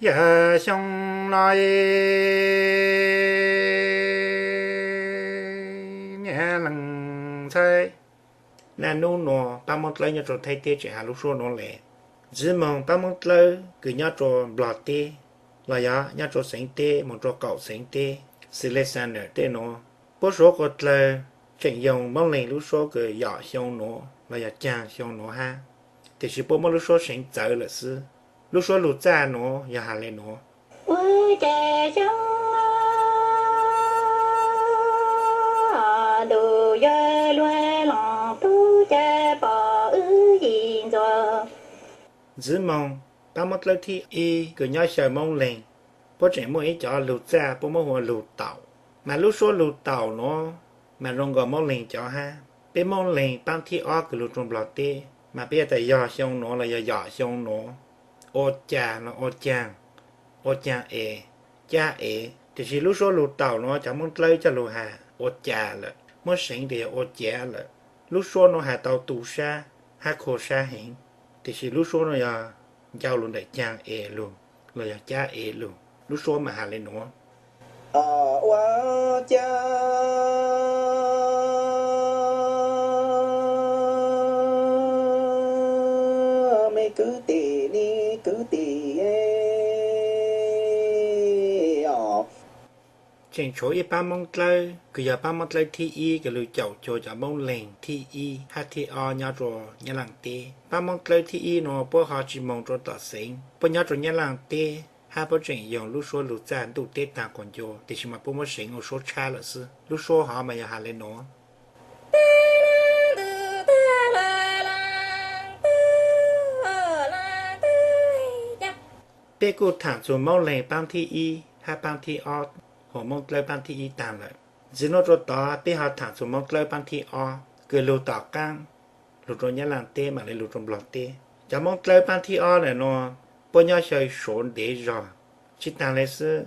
Yog xyoo no niam leej ntxhais, naj nub nua pab Moob Dlawb nyob rua Thaib teb tseem has lub suab nuav le. Ntxiv moog pab Moob Dlawb kws nyob rua Nplog teb los yog nyob rua xeev teb moog rua qaum xeev teb, xws le Xas Nam tej nuav, puab suav quas dlawg tseem yoog Moob Leeg lub suab kws yom xyoo nuav los yog caag xyoo nuav hab, tiam sis puab muab lub suab seev txawv lawm xwb. Lub suab lug txaj nuav yog has le nuav: Ua cas xyoo ntuj yuav luag los tub, cas pom wb yim ntxuag. Ntxiv moog pab Moob Dlawb thib ib kws nyob xyaw Moob Leeg, puab tseem muaj ib cov lug txaj puab muab hu ua lug taum, mas lub suab lug taum nuav mas zoo nkaus Moob Leeg cov hab. Peb Moob Leeg paab thib ob kws lug rua Nplog teb mas peb has tas yog xyoo nuav los yog yom xyoo nuav, ua cas los ua caag, ua caag es, cab es. Tiam sis lub suab lug taum nuav cov Moob Dlawb coj lug has ua cas lawm, muab seev tas yog ua cav lawm. Lub suab nuav has tau tu sab hab khua sab heev, tiam sis lub suab nuav yog ncau lug ntawm caag es lug los yog cab es lug. Lub suab mas has le nuav: Ua cas me kwv tij, me kwv tij os. Tseem tshuav ib paab Moob Dlawb kws yog paab Moob Dlawb thib ib kws lug caum cuag cov Moob Leeg thib ib hab thib ob nyob rua Nyab Laaj teb. Paab Moob Dlawb thib ib nuav puab ho tsi moog rua tom xeev, puab nyob rua Nyab Laaj teb hab puab tseem yoog lub suab lug txaj ntuj teb taag quas ncua, tiam sis mas puab muab seev ua suab tshab lawm xwb. Lub suab hov mas yog has le nuav: Peb kuj thaam txug Moob Leeg paab thib ib hab paab thib ob, hos Moob Dlawb paab thib ib taag lawm. Ntxiv nuav rua tod peb ho thaam txug Moob Dlawb paab thib ob kws lug tom qaab lug rua Nyab Laaj teb mam le lug rua Nplog teb. Cov Moob Dlawb paab thib ob ntawm nuav puab nyob xyaw Suav ntev zog, tsi taag le xwb,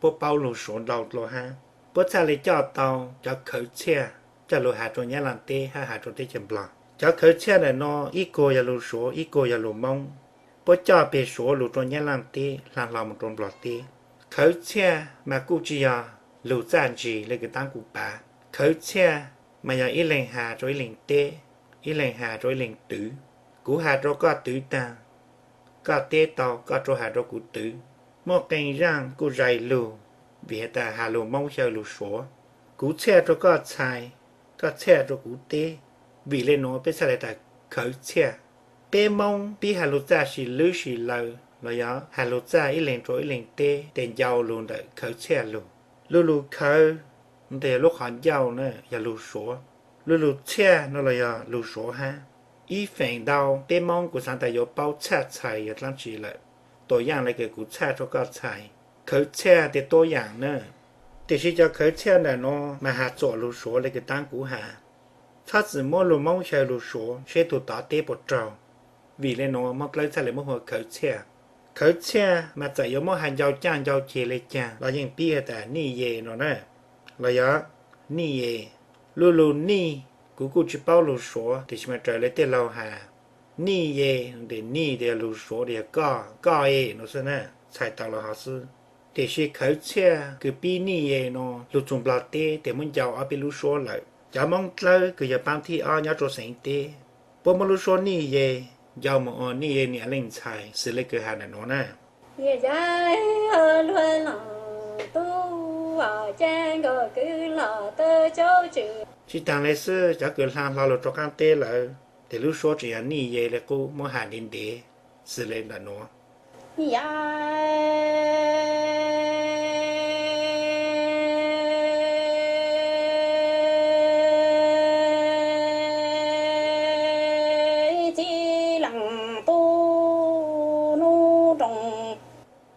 puab paub lug Suav ntau dlua hab. Puab txhaj le coj tau cov khawv txhiaj coj lug has rua Nyab Laaj teb hab has rua teb chaws Nplog. Cov khawv txhiaj ntawm nuav ib kuag yog lug Suav ib kuag yog lug Moob. Puab coj peg Suav lug rua Nyab Laaj teb hla hlo moog rua Nplog teb. Khawv txhiaj mas kuj tsi yog lug txaj ntsis le kws taab kuv pav. Khawv txhiaj mas yog ib leeg has rua ib leeg teb, ib leeg has rua ib leeg twv. Kuv has rua koj twv taag, koj teb tau koj rua has rua kuv twv. Muaj qee zaaj kuj zais lug, vim has tas has lug Moob xyaw lug Suav. Kuv txhiaj rua koj txhais, koj txhiaj rua kuv teb. Vim le nuav peb txhaj le tas khawv txhiaj. Peb Moob pib has lug txaj sis lwb sis law los yog has lug txaj ib leeg rua ib leeg teb tes ncau lug ntawm khawv txhiaj lug. Lug lug khawv tes yog lub qhov ncauj na yog lug Suav. Lug lug txhiaj no los yog lug Suav hab. Ib feem ntau peb Moob kuv xaav tas yuav paub txhaj txhais yog dlaab tsi lawm. Tuab yaam le kws kuv txhaj rua koj txhais, khawv txhiaj tes tuab yaam na. Tiam sis cov khawv txhiaj ntawm nuav mas has txuam lug Suav le kws taab kuv has. Txhob txwm muab lug Moob xyaw lug Suav seb tug tod teb puas raug. Vim le nuav Moob Dlawb txhaj le muab hu ua khawv txhiaj. Khawv txhiaj mas txawm yuav muab has ncau caaj ncau ceg le caag los yeej pib has tas nij ye no na, los yog nij ye. Lug lug nij, kuv kuj tsi paub lug Suav tiam sis mas raws le tej laug has, nij ye, tes nij tes yog lug Suav tes yog koj, koj e no xwb na, txhais tau los hov xwb. Tiam sis khawv txhiaj kws pib nij ye no lug txug Nplog teb tes muab ncau ob peb lub suab lawm. Cov Moob Dlawb kws yog paab thib ob nyob rua xeev teb, puab muab lub suab nij ye ncau moog ua nij ye niam leej ntxhais xws le kws has ntawm nuav na. Tsi taag le xwb, cov kws hla hlo lug rua qaab teb lawm tes lub suab tseem yog nij ye le qub muab has ntev ntev xws le ntawm nuav.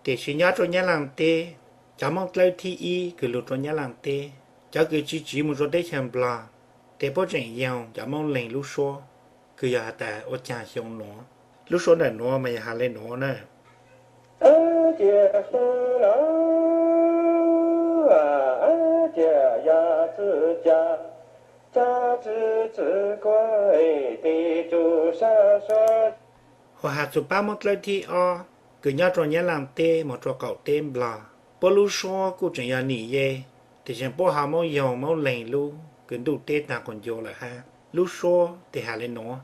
Tiam sis nyob rua Nyab Laaj teb, cov Moob Dlawb thib ib kws lug rua Nyab Laaj teb, cov kws tsi tsiv moog rua teb chaws Nplog, tes puab tseem yoog cov Moob Leeg lub suab kws yog has tas ua caag xyoo nuav. Lub suab ntawm nuav mas yog has le nuav na. Hos has txug paab Moob Dlawb thib ob kws nyob rua Nyab Laaj teb moog rua qaum teb Nplog. Puab lub suab kuj tseem yog Nim Ye, tiam sis puab ho Moob Yoog Moob Leeg lub kws ntuj teb taag quas ncua lawm hab. Lub suab tes has le nuav.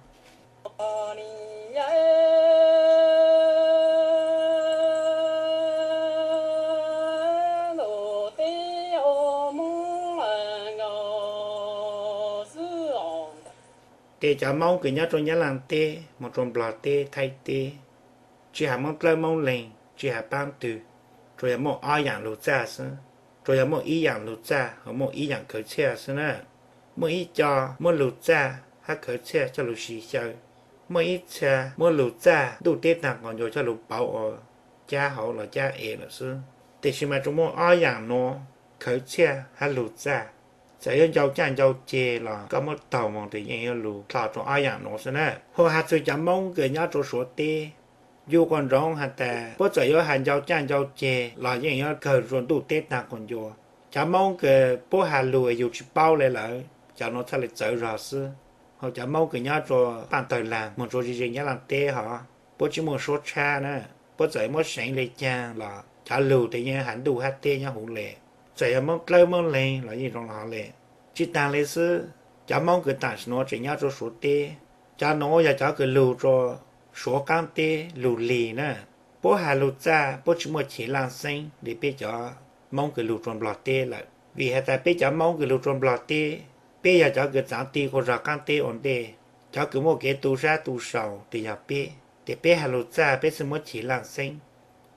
Tes cov Moob kws nyob rua Nyab Laaj teb moog rua Nplog teb, Thaib teb, tsi has Moob Dlawb Moob Leeg, tsi has paab twg, tsuas yog muaj ob yaam lug txaj xwb, tsuas yog muaj ib yaam lug txaj ho muaj ib yaam khawv txhiaj xwb na. Muaj ib co muab lug txaj hab khawv txhiaj coj lug siv xyaw, muaj ib txhia muab lug txaj ntuj teb taag quas ncua coj lug pauv ua cab hauv los cab ev lawm xwb. Tiam sis mas tsuas muaj ob yaam nuav, khawv txhiaj hab lug txaj. Txawm yuav ncau caaj ncau ceg los koj muab taug moog tes yeej yuav lug dlhau rua ob yaam nuav xwb na. Hu has txug cov Moob kws nyob rua Suav teb, yug quas ntsoov has tas puab txawm yuav has ncau caaj ncau ceg los yeej yuav kawg rua ntuj teb taag quas ncua. Cov Moob kws puab has lug yug tsi paub le lawm, cov nuav txhaj le txawv zog xwb. Ho cov Moob kws nyob rua paaj tawg laag moog rua ze ze Nyab Laaj teb hov, puab tsi muaj suab tshab na, puab txawm muab seev le caag los cov lug tes yeej has ntuj hab teb nyob huv le. Txawm yog Moob Dlawb Moob Leeg los yeej zoo le hov le. Tsi taag le xwb, cov Moob kws taam sim nuav tseem nyob rua Suav teb, cov nuav yog cov kws lug rua Suav qaab teb lug lig na. Puab has lug txaj puab tsi muaj chiv laaj xeeb le peb cov Moob kws lug rua Nplog teb lawm, vim has tas peb cov Moob kws lug rua Nplog teb, peb yog cov kws txaav ti quas zog qaab teb ua ntej. Cov kws muaj kev tu sab tu sau tes yog peb, tes peb has lug txaj peb txhaj muab chiv laaj xeeb.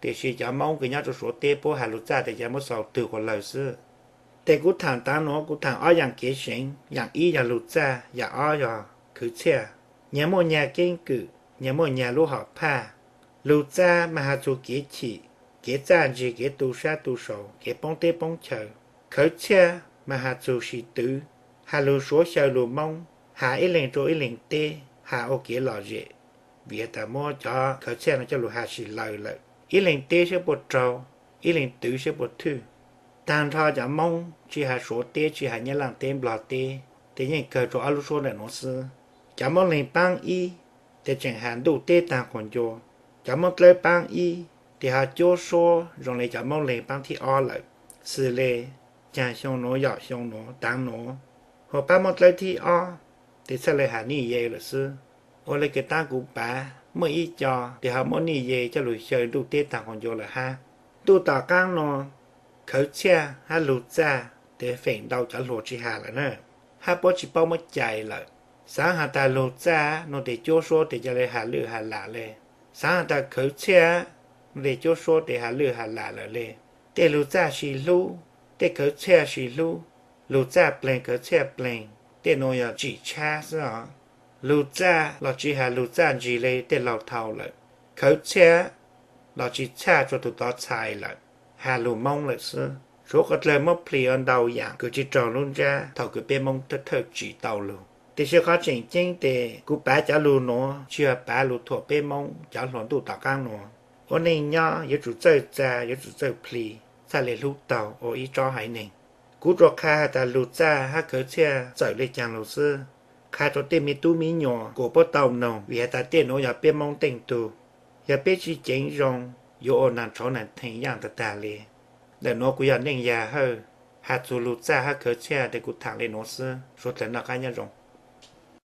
Tiam sis cov Moob kws nyob rua Suav teb puab has lug txaj tes cov muab xaus twg quas lawg xwb. Tes kuv thaam taav nuav kuv thaam ob yaam kev seev, yaam ib yog lug txaj, yaam ob yog khawv txhiaj. Nyag muaj nyag keeb kwm, nyag muaj nyag lub hom phaj. Lug txaj mas has txug kev chim, kev txaj ntsig, kev tu sab tu sau, kev poob teb poob chaw. Khawv txhiaj mas has txug sis twv, has lug suav xyaw lug Moob, has ib leeg rua ib leeg teb, has ua kev lom zem. Vim has tas muab cov khawv txhiaj no coj lug has sis lawg lawm, ib leeg teb saib puas raug, ib leeg twv saib puas thwj. Taag nrho cov Moob tsi has Suav teb tsi has Nyab Laaj teb Nplog teb, tes yeej kawg rua ob lub suab ntawm nuav xwb. Cov Moob Leeg paab ib, tes tseem has ntuj teb taag quas ncua. Cov Moob Dlawb paab ib, tes ho cuab suab zoo le cov Moob Leeg paab thib ob lawm, xws le caag xyoo nuav yom xyoo nuav taav nuav, ho paab Moob Dlawb thib ob, tes txhaj le has nij ye lawm xwb. Ua le kws taab kuv pav muaj ib co tes ho muab nij ye coj lug xyaw ntuj teb taag quas ncua lawm hab. Ntuj tom qaab nuav, khawv txhiaj hab lug txaj tes feem ntau cov hluas tsi has lawm na, hab puab tsi paub muab cais lawm. Xaav has tas lug txaj nuav tes cuab suab tes ca le has lwj has lam le. Xaav has tas khawv txhiaj nuav tes cuab suab tes has lwj has lam lawm le. Tej lug txaj sis hlub, tej khawv txhiaj sis hlub. Lug txaj pleeg khawv txhiaj pleeg, tej nuav yog tsim tshab xwb os. Lug txaj los tsi has lug txaj ntsig le tej laug thau lawm. Khawv txhiaj los tsi txhaj rua tug tov txhais lawm, has lug Moob lawm xwb. Suav qhov dlawg muab plhis ua ntau yaam kws tsi raug lub ntsab thaum kws peb Moob thawj tsim tau lug. Tiam sis qhov tseem ceeb tes kuv pav cov lug nuav tsi yog pav lug thuam peb Moob cov hluas ntuj tom qaab nuav. Ua neej nyob yuav tsum txawj txag, yuav tsum txawj plhis, txhaj le hlub taug ua ib tsob haiv neeg. Kuv tsuas qha has tas lug txaj hab khawv txhiaj txawm le caag lug xwb. Qha rua tej me tub me nyuam kuas puab tau noog, vim has tas tej nuav yog peb Moob teej tug. Yog peb tsi ceev zoo, yuav ua naag tshauv naag theev yaaj tag tag le. Ntawm nuav kuv yog Neej Yag Hawj, has txug lug txaj hab khawv txhiaj tes kuv thaam le nuav xwb. Suav dlawg noj qaab nyob zoo.